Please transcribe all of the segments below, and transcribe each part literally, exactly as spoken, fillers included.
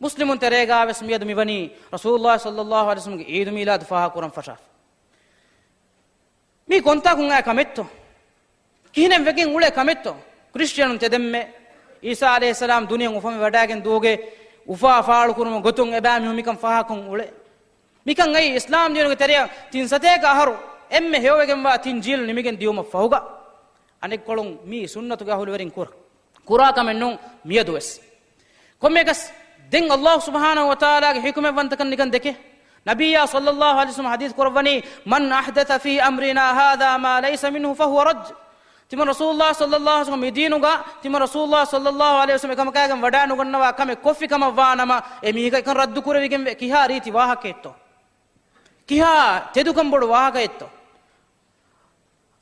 މުސްލިމުން ތެރޭގާވެސް މިއަދު މިވަނީ ރަސޫލުﷲ ޞައްލަﷲ ޢަލައިހި ވަސައްލަމްގެ ޢީދު މީލާދު ފާހަގަކުރަން ފަށާފަ. މީ ކޮންތާކުން އާ ކަމެއްތޯ؟ ކިހިނެއް ވެގެން އުޅޭ ކަމެއްތޯ؟ ކްރިސްޓިއަނުން ތެދެންމެ އީސާ ޢަލައިހިއްސަލާމް ދުނިޔެއަށް އުފަންވެ ވަޑައިގެން ދުވަހުގެ އުފާ ފާޅުކުރުމުގެ ގޮތުން އެބައިމީހުން މިކަން ފާހަގަކޮށް އުޅޭ. މިކަން އައީ އިސްލާމް ދީނުގެ ތެރެއަށް ތިން ސަތޭކަ އަހަރު އެންމެ ހެޔޮވެގެންވާ ތިން ޖީލު ނިމިގެން ދިޔުމަށް ފަހުގަ. އަނެއްކޮޅުން މީ ސުންނަތުގެ އަހުލުވެރިން ކުރ-، ކުރާ ކަމެއް ނޫން މިއަދުވެސް. ކޮންމެއަކަސް ދެން ﷲ ސުބްޙާނަހޫ ވަތަޢާލާގެ ޙިކުމަތްވަންތަކަން ނިކަން ދެކޭ. ނަބިއްޔާ ޞައްލަﷲ ޢަލައިހި ވަސައްލަމަ ޙަދީޘް ކުރައްވަނީ، "من أحدث في أمرنا هذا ما ليس منه فهو رد." ތިމަން ރަސޫލުﷲ ޞައްލަﷲ ޢަލައިހި ވަސައްލަމަ މި ދީނުގަ ތިމަން ރަސޫލުﷲ ޞައްލަﷲ ޢަލައިހި ވަސައްލަމަ އެކަމަކާގެން ވަޑައިނުގަންނަވާ ކަމެއް ކޮށްފި ކަމަށް ވާނަމަ، އެ މީހަކަށް އެކަން ރައްދު ކުރެވިގެންވޭ. ކިހާ ރީތި ވާހަކައެއްތޯ؟ ކިހާ ތެދުކަން ބޮޑު ވާހަކައެއްތޯ؟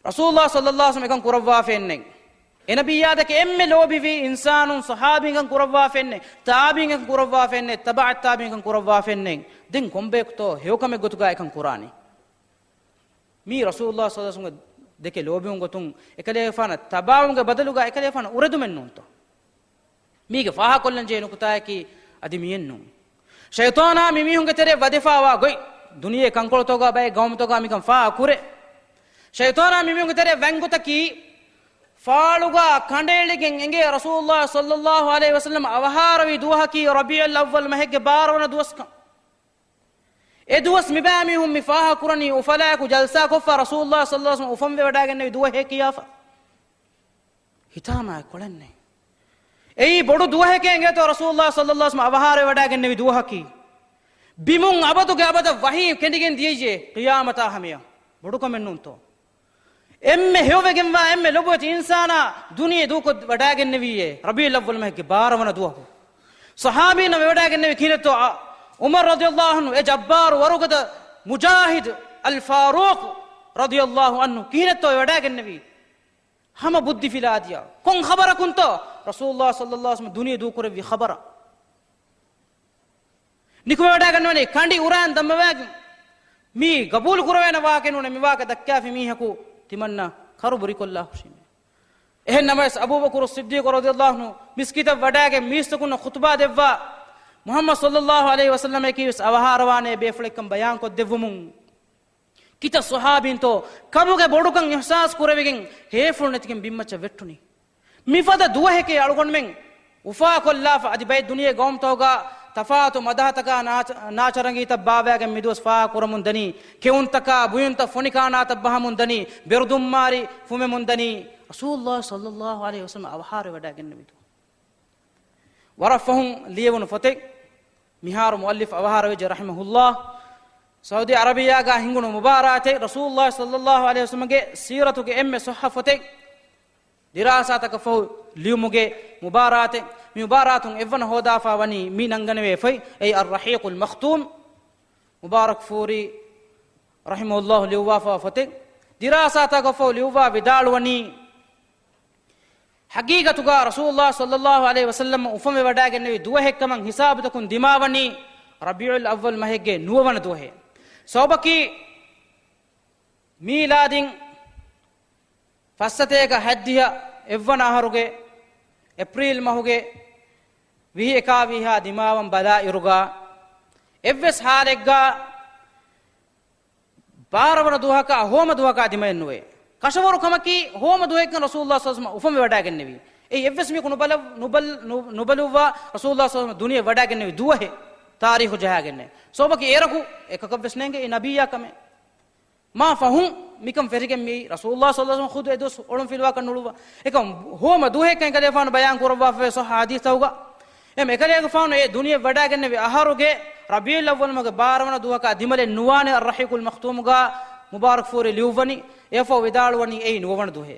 ރަސޫލުﷲ ޞައްލަﷲ ޢަލައިހި ވަސައްލަމަ އެކަން ކުރައްވާފައެއްނެތް. އެ ނަބިއްޔާ ދެކެ އެންމެ ލޯބިވި އިންސާނުން ޞަޙާބީން އެކަން ކުރައްވާފައެއްނެތް. ތާބިޢީން އެކަން ކުރައްވާފައެއްނެތް. ތަބަޢައް ތާބިޢީން އެކަން ކުރައްވާފައެއްނެތް. ދެން ކޮންބަޔަކުތޯ ހެޔޮކަމެއް ގޮތުގަ އެކަން ކުރާނީ؟ މީ ރަސޫލުﷲ ޞައްލަﷲ ޢަލައިހި ވަސައްލަމަ ދެކެ ލޯބިވުން ގޮތުން އެކަލޭގެފާނަށް ތަބާވުމުގެ ބަދަލުގަ އެކަލޭގެފާނަށް އުރެދުމެއް ނޫންތޯ؟ މީގެ ފާހަގަކޮށްލަން ޖެހޭ ނުކުތާއަކީ އަދި މިއެއްނޫން. ޝައިޠާނާ މި މީހުންގެ ތެރޭ ވަދެފާވާ ގޮތް، ދުނިޔެ ކަންކޮޅުތަކުގަ ބައެއް ގައުމުތަކުގަ މިކަން ފާހަގަކުރޭ. ޝައިޠާނާ މި މީހުންގެ ތެރޭ ވަންގޮތަކީ، ފާޅުގަ ކަނޑައެޅިގެން އެނގޭ ރަސޫލުﷲ ޞައްލަﷲ ޢަލައިހި ވަސައްލަމަ އަވަހާރަވި ދުވަހަކީ ރަބީޢުލް އައްވަލް މަހެއްގެ ބާރަ ވަނަ ދުވަސްކަން. އެ ދުވަސް މިބައިމީހުން މި ފާހަގަކުރަނީ އުފަލާއެކު ޖަލްސާކޮށްފަ ރަސޫލުﷲ ޞައްލަﷲ ޢަލައިހި ވަސައްލަމަ އުފަންވެވަޑައިގެންނެވި ދުވަހޭ ކިޔާފަ. ހިތާމައެއް ކޮޅެއްނެތް. އެއީ ބޮޑު ދުވަހެކޭ އެނގޭތޯ ރަސޫލުﷲ ޞައްލަﷲ ޢަލައިހި ވަސައްލަމަ އަވަހާރަވެވަޑައިގެންނެވި ދުވަހަކީ. ބިމުން އަބަދުގެ އަބަދަށް ވަޙީ ކެނޑިގެން ދިޔައީ ޤިޔާމަތާ ހަމަޔަށް. ބޮޑުކަމެއް ނޫންތޯ؟ އެންމެ ހެޔޮވެގެންވާ އެންމެ ލޮބުވެތި އިންސާނާ ދުނިޔެ ދޫކޮށް ވަޑައިގެންނެވީއޭ ރަބީޢުލް އައްވަލް މަހެއްގެ ބާރަ ވަނަ ދުވަހު. ޞަޙާބީންނަށް ވެވަޑައިގެންނެވީ ކިހިނެއްތޯ؟ އަ، ޢުމަރު ރަޟިޔަﷲ ޢަންހު، އެ ޖައްބާރު ވަރުގަދަ މުޖާހިދު އަލް ފާރޫޤު ރަޟިޔަﷲ ޢަންހު ކިހިނެއްތޯ ވެވަޑައިގެންނެވީ؟ ހަމަ ބުއްދި ފިލާ ދިޔަ. ކޮން ޚަބަރަކުންތޯ؟ ރަސޫލުﷲ ޞައްލަﷲ ޢަލައިހި ވަސައްލަމަ ދުނިޔެ ދޫކުރެއްވި ޚަބަރަށް. ނިކުމެވަޑައިގަންނަވަނީ ކަނޑި އުރާން ދަންމަވާގެން މީ ގަބޫލު ކުރެވޭނެ ވާހަކަ ނޫނޭ، މި ވާހަކަ ދައްކާފި މީހަކު ތިމަންނަ ކަރުބުރިކޮށްލާ ހުށީމޭ. އެހެން ނަމަވެސް އަބޫބަކުރު ޞިއްދީޤު ރަޟިޔަﷲ ޢަންހު މިސްކިތަށް ވަޑައިގެން މީސްތަކުންނަށް ޚުޠުބާ ދެއްވާ، މުޙައްމަދު ޞައްލަﷲ ޢަލައިހި ވަސައްލަމައަކީވެސް އަވަހާރަވާނޭ ބޭފުޅެއްކަން ބަޔާންކޮށްދެއްވުމުން، ކިތައް ޞަޙާބީންތޯ ކަމުގެ ބޮޑުކަން އިޙްސާސް ކުރެވިގެން ހޭފުޅު ނެތިގެން ބިންމައްޗަށް ވެއްޓުނީ. މިފަދަ ދުވަހެކޭ އަޅުގަނޑުމެން އުފާކޮށްލާފަ އަދި ބައެއް ދުނިޔޭ ގައުމުތަކުގަ ތަފާތު މަދަހަތަކާ ނާޗަ-، ނާޗަރަނގީތައް ބާވައިގެން މިދުވަސް ފާހަގަކުރަމުންދަނީ، ކެއުންތަކާ ބުއިންތައް ފޮނިކާނާތައް ބަހަމުންދަނީ، ބެރުދުންމާރި ފުމެމުންދަނީ، ރަސޫލުﷲ ޞައްލަﷲ ޢަލައިހި ވަސައްލަމަ އަވަހާރަވެވަޑައިގެންނެވި ދުވަހު. ވަރަށް ފަހުން ލިޔެވުނު ފޮތެއް، މިހާރު މުއައްލިފް އަވަހާރަވެއްޖެ ރަޙިމަހުﷲ. ސައުދީ ޢަރަބިއްޔާގާ ހިނގުނު މުބާރާތެއް، ރަސޫލުﷲ ޞައްލަﷲ ޢަލައިހި ވަސައްލަމަގެ ސީރަތުގެ އެންމެ ޞައްޙަ ފޮތެއް، ދިރާސާތަކަށް ފަހު ލިޔުމުގެ މުބާރާތެއް. މި މުބާރާތުން އެއްވަނަ ހޯދާފާ ވަނީ މި ނަންގަނެވޭ ފޮތް، އެއީ އައްރަޙީޤުލް މަޚްތޫމް، މުބާރަކްފޫރީ ރަޙިމަހުﷲ ލިޔުއްވާފާ ފޮތެއް. ދިރާސާތަކަށް ފަހު ލިޔުއްވާ ވިދާޅުވަނީ، ޙަޤީޤަތުގަ ރަސޫލުﷲ ޞައްލަﷲ ޢަލައިހި ވަސައްލަމަ އުފަންވެވަޑައިގެންނެވި ދުވަހެއްކަމަށް ހިސާބުތަކުން ދިމާވަނީ ރަބީޢުލް އައްވަލް މަހެއްގެ ނުވަވަނަ ދުވަހޭ. ސަބަބަކީ، މީލާދީން ފައްސަތޭކަ ހަތްދިހަ އެއްވަނަ އަހަރުގެ އޭޕްރީލް މަހުގެ ވިހި އެކާވީހާ ދިމާވަން ބަލާއިރުގަ، އެއްވެސް ހާލެއްގަ ބާރަވަނަ ދުވަހަކާ ހޯމަ ދުވަހަކާ ދިމައެއް ނުވޭ. ކަށަވަރު ކަމަކީ، ހޯމަ ދުވަހެއްކަން ރަސޫލުﷲ ޞައްލަﷲ ޢަލައިހި ވަސައްލަމަ އުފަންވެވަޑައިގެންނެވީ. އެއީ އެއްވެސް މީހަކު ނުބަލަ-، ނުބަލް-، ނު-، ނުބަލުއްވާ ރަސޫލުﷲ ޞައްލަﷲ ޢަލައިހި ވަސައްލަމަ ދުނިޔެ ވަޑައިގެންނެވި ދުވަހެއް ތާރީޚު ޖަހާގެންނެއް. ސަބަބަކީ އޭރަކު އެކަކަށްވެސް ނޭނގެ އެ ނަބިއްޔާ ކަމެއް. މާ ފަހުން މިކަން ފެށިގެން މިއީ ރަސޫލުﷲ ޞައްލަﷲ ޢަލައިހި ވަސައްލަމަ ޚުދު އެ ދުވަސް އޮޅުން ފިލުވާކަށް ނުޅުއްވާ. އެކަމް ހޯމަ ދުވަހެއްކަން އެކަލޭގެފާނު ބަޔާން ކުރައްވާފައިވޭ ޞައްޙަ ޙަދީޘްތަކުގަ. އެހެން އެކަލޭގެފާނު އެ ދުނިޔެ ވަޑައިގެންނެވި އަހަރުގެ ރަބީޢުލް އައްވަލް މަހުގެ ބާރަވަނަ ދުވަހަކާ ދިމަލެއް ނުވާނެ އައްރަޙީޤުލް މަޚްތޫމުގަ މުބާރަކްފޫރީ ލިޔުއްވަނީ. އެއަށްފަހު ވިދާޅުވަނީ އެއީ ނުވަވަނަ ދުވަހޭ.